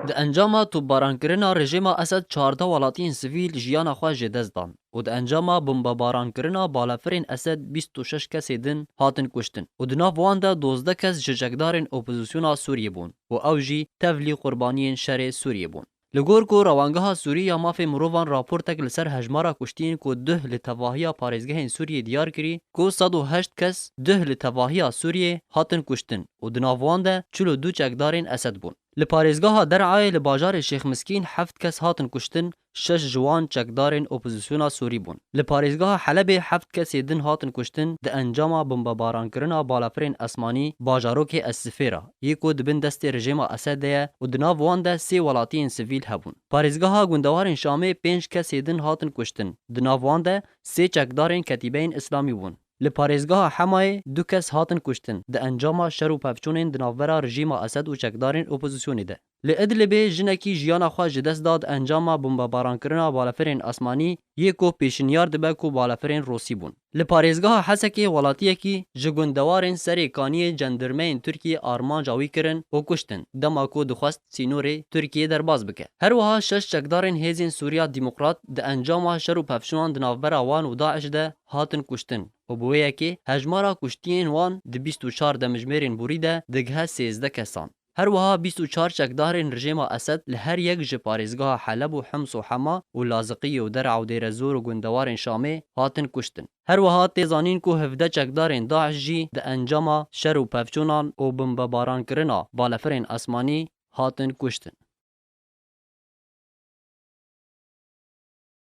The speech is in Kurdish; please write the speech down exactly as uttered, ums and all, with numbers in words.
Di encama topbarankirina rejîma Esed çardeh welatiyên sivîl jiyana xwe ji dest dan û di encama bombebarankirina balafirên Esed bîst û şeş kesê din hatin kuştin û di nav wan de dozdeh kes ji çekdarên opozisyona Sûriyê bûn û ew jî tevlî qurbaniyên şerê Sûriyê bûn. Li gor ku Rewangeha Sûrî ya Mafê Mirovan raportek li ser hejmara kuştiyên ku duh li tevahiya parêzgehên Sûriyê diyar kirî, ku sed û heşt kes duh li tevahiya Sûriyê hatin kuştin û di nav wan de çil û du çekdarên Esed bûn. Li parêzgeha Der'ayê li bajarê Şêx Miskîn heft kes hatin kuştin, şeş ji wan çekdarên opozisyona Sûrî bûn. Li parêzgeha Helebê heft kesê din hatin kuştin di encama bombebarankirina balafirên esmanî bajarokê Es-Sifêra, yê ku di bin destê rejîma Esed de ye û di nav wan de sê welatiyên sivîl hebûn. Parêzgeha gundewarên Şamê pênc kesê din hatin kuştin, di nav wan de sê çekdarên Ketîbeyên Îslamî bûn. Li parêzgeha Hemayê du kes hatin kuştin di encama şer û pevçûnên di navbera rejîma Esed û çekdarên opozisyonê de. Li Idlibê jinekî jiyana xwe ji dest da di encama bombebarankirina balafirên asmanî yê ku pêşinyar dibe ku balafirên Rûsî bûn. Li parêzgeha Hesekê welatiyekî ji gundewarên Serê Kaniyê cendirmeyên Tirkiyê armanca wî kirin û kuştin, dema ku dixwest sînorê Tirkiyê derbas bike. Her wiha şeş çekdarên Hêzên Sûriya Demokrat di encama şer û pevçûnan di navbera wan û DAIŞ de hatin kuştin û bi wê yekê hejmara kuştiyên wan di bîst û çar demjimêrên borî de digihe sêzdeh kesan. Her wiha bîst û çar çekdarên rejîma Esed li her yek ji parêzgeha Heleb û Hims û Hema û Laziqiyê û Der'a û Dêrezor û gundewarên Şamê hatin kuştin. Her wiha tê zanîn ku hevdeh çekdarên DAIŞ jî di encama şer û pevçûnan û bombebarankirina balefirên asmanî hatin kuştin.